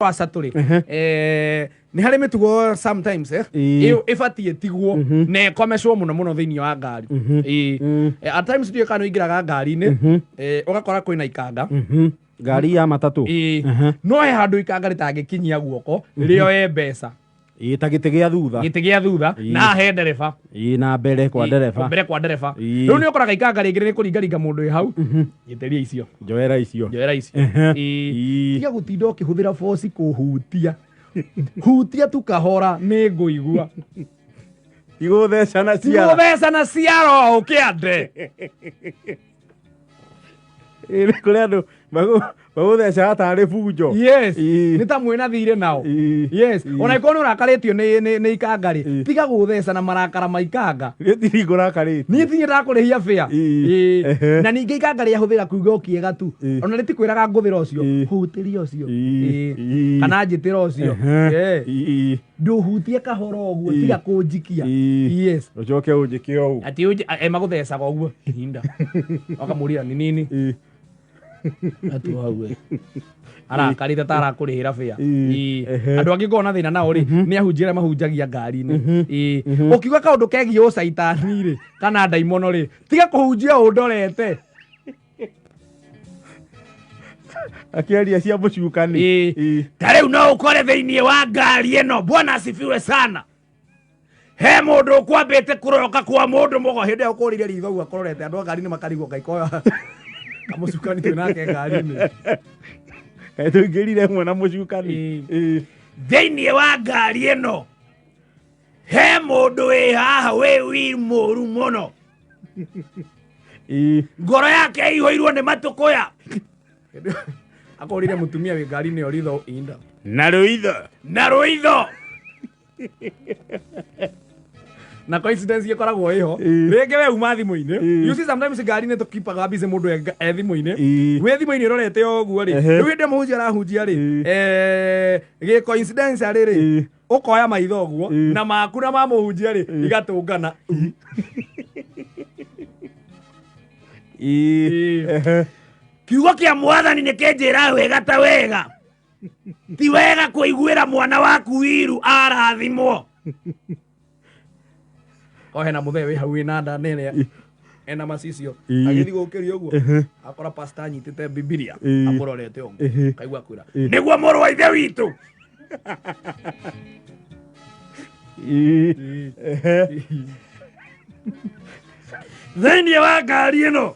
Wa satũrĩ nĩ harĩ mĩtugo sometimes Ĩĩ. ĩyo ĩbatiĩ tigwo na ĩkomecwo mũno mũno thĩinĩ wa ngari. Ĩĩ. At times ndiũĩ kana ũingĩraga ngari-inĩ, ũgakora kwĩna ikanga. Ngari ya matatũ. Ĩĩ. No he handũ ikanga rĩtangĩkinyia guoko rĩoe mbeca. Ĩĩ, ta gĩtĩ gĩa thutha. Gĩtĩ gĩa thutha. Na he ndereba. Ĩĩ, na mbere kwa ndereba. Mbere kwa ndereba. Ĩĩ. Rĩu nĩ ũkoraga ikanga rĩngĩ nĩ kũringaringa mũndũ wĩ hau, gĩtĩria icio. Njoera icio. Njoera icio. Ĩĩ. Tiga gũtinda ũkĩhũthĩra boci kũhutia hutia tu kahora, nĩ ngũigua. Igũtheca na ciara. Tigũtheca na ciara ũkĩande. Ĩĩ, nĩ kũrĩ andũ magũthecaga tarĩ bunjo. Yes. Nĩ ta mwĩna thirĩ nao. Yes. Ona ikorwo nĩ ũrakarĩtio nĩ ikanga rĩ, tiga gũtheca na marakara ma ikanga. Niĩ tiri ngũrakarĩtie. Niĩ tinye ndakũrĩhia bĩa. Ĩĩ. Na ningĩ ikanga rĩahũthĩra kuuga o kĩega tu, ona rĩtikwĩraga ngũthĩra ũcio, hutĩria ũcio. Ĩĩ. Kana njĩtĩra ũcio. Ndũhutie kahora ũguo, tiga kũnjikia. Yes. Ũcoke ũnjĩke ũũ. Ati magũthecaga ũguo ihinda wakamũria ni nini. Atu hau we arakarĩte ta arakũrĩhĩra bĩa. Ĩĩ. Andũ angĩ ngorwo na thĩna nao rĩ, nĩ ahunjia arĩa mahunjagia ngari-inĩ. Ĩĩ. Ũkiuga kaũndũ kegiĩ ũcaitani rĩ, kana ndaimono rĩ, tiga kũhunjia ũndorete. Akĩaria cia mũcukani. Ĩĩ. Ta rĩu no ũkore thĩinĩ wa ngari ĩno, bwana asifiwe sana, he mũndũ ũkwambĩte kũroka kwa mũndũ mũgo hĩndĩ ĩyo ũkũrire ritho ũguo akororete andũ a ngari-inĩ makarigwo ngai koya kamũcukani twĩ nake ngari-inĩ. Kaĩ tũingĩrire ĩmwe na mũcukani. Ĩĩ. Thĩinĩ wa ngari ĩno he mũndũ wĩ haha wĩ wiru mũru mũno. Ngoro yake ĩihũirwo nĩ matũkũya. Akorire mũtumia wĩ ngari-inĩ ĩyo ritho inda. Na rũitho. Na rũitho. Na coincidence ĩkoragwo ĩho. Rĩngĩ we uma thimũ-inĩ. You see, sometimes ngari-inĩ tũkipaga busy mũndũ e thimũ-inĩ. Wĩ thimũ-inĩ ũrorete ũguo rĩ. Rĩu hĩndĩ ĩyo mũhunjia arahunjia rĩ, gĩ coincidence rĩ rĩ, ũkoya maitho ũguo na maku na ma mũhunjia rĩ igatũngana. Ĩĩ. Kiugo kĩa mwathani nĩ kĩnjĩra wega ta wega ti wega kũiguĩra mwana waku wiru arathimwo o hena mũthee wĩ hau wĩna nda nene ena macicio. Agĩthiĩ gũkĩria ũguo akora pastor anyitĩte bibilia amũrorete ũguo. Kaigua kwĩra nĩguo mũrũ wa ithe witũ. Ĩĩ. Thĩinĩ wa ngari ĩno,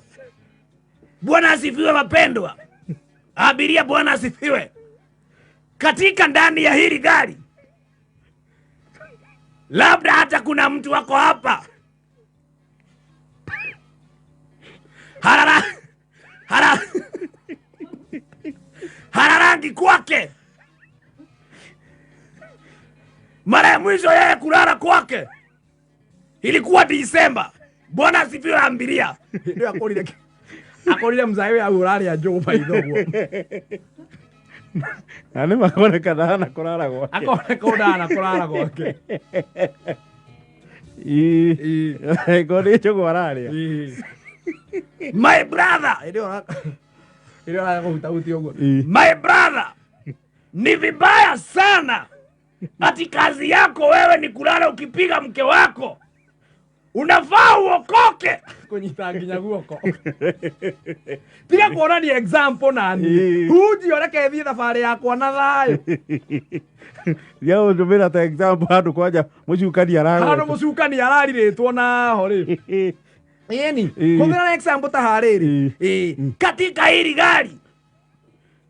bwana asifiwe, wapendwa abiria, bwana asifiwe, katika ndani ya hili gari labda hata kuna mtu wako hapa harara hara hararangi kwake mara ya mwisho yeye kulala kwake ilikuwa Disemba. Bwana asifiwe abiria. Ndio akorire mzae au ũrarĩa njũgũ maitho ũguo. Na nĩ makoneka ndahana kũrara gwake. Akoneka ũndahana kũrara gwake. Ĩĩ. Angĩkorwo nĩ njũgũ ararĩa. Ĩĩ. My brother, hĩndĩ ĩyo ũraga ũguo. My brother, ni vibaya sana ati kazi yako wewe ni kulala ukipiga mke wako. Unafaa uokoke. Kunyita nginya guoko. Tiga kuonania example nani. Hunjio reke thiĩ thabarĩ yakwa na thayũ. Tiga gũtũmĩra ta example handũ kwanja mũcukani handũ aragwetwo. Mũcukani ararirĩtwo naho rĩ. Ĩni. Hũthĩra example ta harĩrĩ. Ĩĩ. Katika hili gari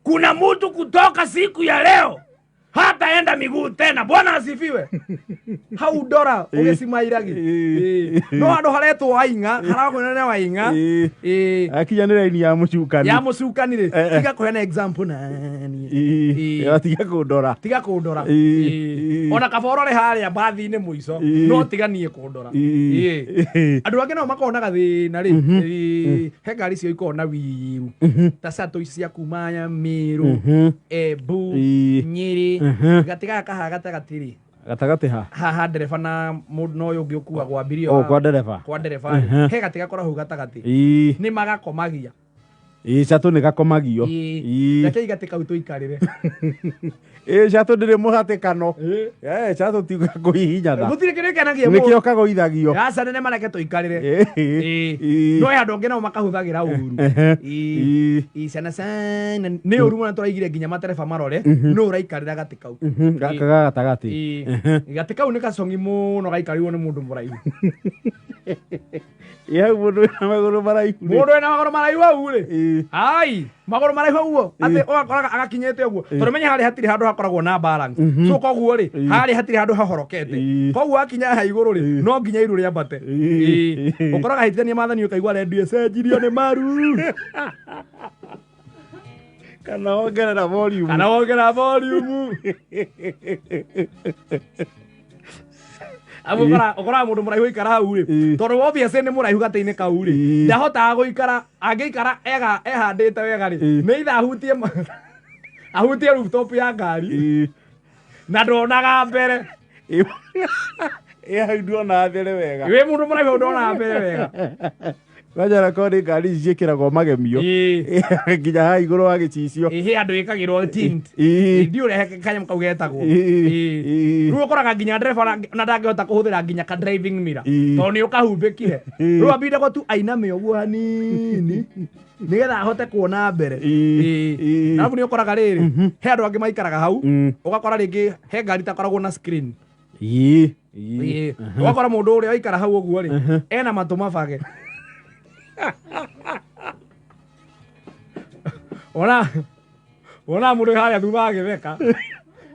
kuna mtu kutoka siku ya leo hataenda miguu tena. Bwana asifiwe. Hau ndora ũgĩcimairagi. Ĩĩ. No handũ haretwo waing'a harakwĩna waing'a. Ĩĩ. Akinya nĩ raini ya mũcukani. Ya mũcukani rĩ, tiga kũheana example nani. Ĩĩ. Tiga kũndora. Tiga kũndora. Ĩĩ. Ona kaba ũrore harĩa mbathi-inĩ mũico, no tiga niĩ kũndora. Ĩĩ. Andũ angĩ nao makoragwo na gathĩna rĩ. Ĩĩ, he ngari cio ikoragwo na wiru ta shuttle ici cia kuma Meru, Embu, Nyĩrĩ. Gatĩ gaka kaha gatagatĩ rĩ. Gatagatĩ ha? Haha ndereba na mũndũ na ũyũ ũngĩ ũkuagwo abiria. Oh, kwa ndereba. Kwa ndereba rĩ, he gatĩ gakoragwo hau gatagatĩ. Nĩ magakomagia. Ĩĩ catũ nĩ gakomagio. Ĩĩ. Ĩĩ. Reke igatĩ kau tũikarĩre. Ĩĩ catũ ndĩrĩ mũhatĩkano. Ĩĩ. Ĩĩ catũ ti kũhihinyana. Gũtirĩ kĩndũ gĩkenagia Nĩkĩo mũndũ. kagoithagio. Aca nene mareke tũikarĩre. Ĩĩ. Ĩĩ. Ĩĩ. No he andũ angĩ nao makahũthagĩra ũru. Ehe. Ĩĩ. Ĩĩ. Ĩĩ, sana sana nĩ ũru mũno tũraigire nginya matereba marore no ũraikarĩra gatĩ kau. Gaka ga gatagatĩ. Ĩĩ. Gatĩ kau nĩ gacongi mũno gaikarĩirwo nĩ mũndũ mũraihu. Ĩĩ hau mũndũ wĩna magũrũ maraihu rĩ. Mũndũ wĩna magũrũ maraihu hau rĩ. Ĩĩ. Ai, magũrũ maraihu ũguo atĩ ũgakoraga agakinyĩte ũguo tondũ menya harĩa hatirĩ handũ hakoragwo na balance so koguo rĩ harĩa hatirĩ handũ hahorokete Ĩĩ. koguo akinya haha igũrũ rĩ no nginya iru rĩambate. Ĩĩ. Ĩĩ. Ũkoraga hĩtithania mathani ũkaigua rendio ĩcenjirio nĩ maru Kana wongerera volume. Kana wongera volume. Amu ũkoraga mũndũ mũraihu aikara hau rĩ Ĩĩ. tondũ obviously nĩ mũraihu gatĩ-inĩ kau rĩ Ĩĩ. ndahotaga gũikara angĩikara ehandĩte wega rĩ Ĩĩ. nĩ itha ahutie ahutie rooftop ya ngari Ĩĩ. na ndonaga mbere. Ĩĩ. Ĩĩ hau nduona mbere wega. Wĩ mũndũ mũraihu ndonaga mbere wega. Kwanja na korwo nĩ ngari ici ciĩkĩragwo magemio. Ĩĩ. Ĩĩ, nginya haha igũrũ wa gĩcicio. Ĩĩ, he andũ ĩkagĩrwo tint. Ĩĩ. Ndiũ ũrehe kanyamũ kau getagwo. Ĩĩ. Ĩĩ. Ĩĩ. Rĩu ũkoraga nginya ndereba na ndangĩhota kũhũthĩra nginya ka driving mirror Ĩĩ. tondũ nĩ ũkahumbĩkire. Ĩĩ. Rĩu ambindagwo tu ainame ũguo hanini nĩgetha ahote kuona mbere. Ĩĩ. Ĩĩ. Ĩĩ. Arabu nĩ ũkoraga rĩrĩ he andũ angĩ maikaraga hau Mm. ũgakora rĩngĩ he ngari itakoragwo na screen. Ĩĩ. Ĩĩ. Ĩĩ. Ũgakora mũndũ ũrĩa waikara hau ũguo rĩ ena matũ mabage. Ona ona mũndũ harĩa thutha agĩtheka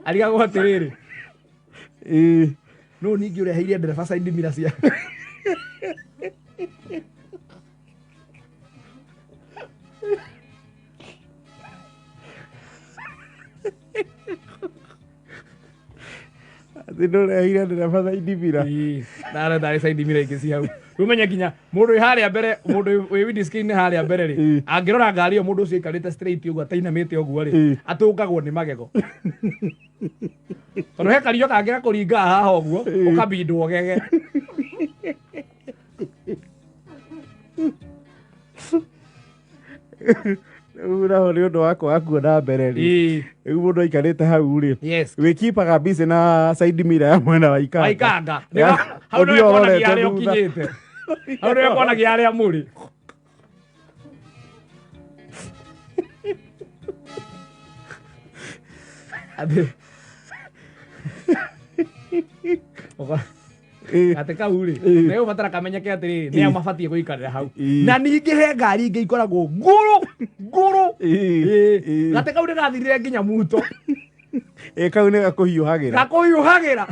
arigagwo atĩrĩrĩ Ĩĩ. no ningĩ ũreheire ndereba side mirror cia Atĩ ndũreheire ndereba side mirror. Ĩĩ, ndarĩ ndarĩ side mirror ingĩ ci hau. Rĩu ũmenye nginya mũndũ wĩ harĩa mbere mũndũ wĩ windscreen harĩa mbere rĩ Ĩĩ. angĩrora ngari ĩyo mũndũ ũcio aikarĩte straight ũguo atainamĩte ũguo rĩ Ĩĩ. atũngagwo nĩ magego tondũ he kario kangĩ gakũringaga haha ũguo Ĩĩ. ũkabindwo gege. Rĩu naho nĩ ũndũ wa kwaga kuona mbere rĩ. Ĩĩ. Rĩu mũndũ aikarĩte hau rĩ. Yes. Wĩkipaga busy na side mirror ya mwena wa ikanga. Waikanga. Ya, Hau nĩwe ũthiĩ kuonagia ũrorete harĩa thutha. ũkinyĩte. Hau nĩwe kuonagia harĩa mũrĩ. Atĩ Ĩĩ. gatĩ kau rĩ Ĩĩ. nĩ ũbatara kamenyeke atĩrĩrĩ nĩ a mabatiĩ gũikarĩra hau. Ĩĩ. Na ningĩ he ngari ingĩ ikoragwo ngũrũ ngũrũ. Ĩĩ. Ĩĩ. Ĩĩ. Gatĩ kau nĩ gathirire nginya muto. Ĩĩ kau nĩ gakũhiũhagĩra. Gakũhiũhagĩra.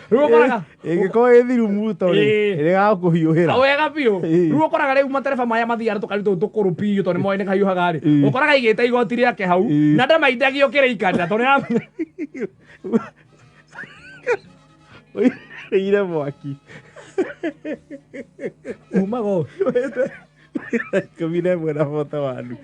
Rĩu ũkoraga Ĩngĩkorwo ĩ thiru muto rĩ, Ĩĩ. ĩrĩ gakũhiũhĩra. Wega biũ. Ĩĩ. Rĩu ũkoraga rĩu matereba maya mathiaga tũkari tũtũ tũkũrũ biũ tondũ nĩ moĩ nĩ kahiũhaga rĩ Ĩĩ. ũkoraga aigĩte igoti rĩake hau Ĩĩ. na ndamaindagio kĩrĩikarĩra tondũ nĩ Ũirĩire mwaki. umaga ũhiũhĩte. 11 na 41.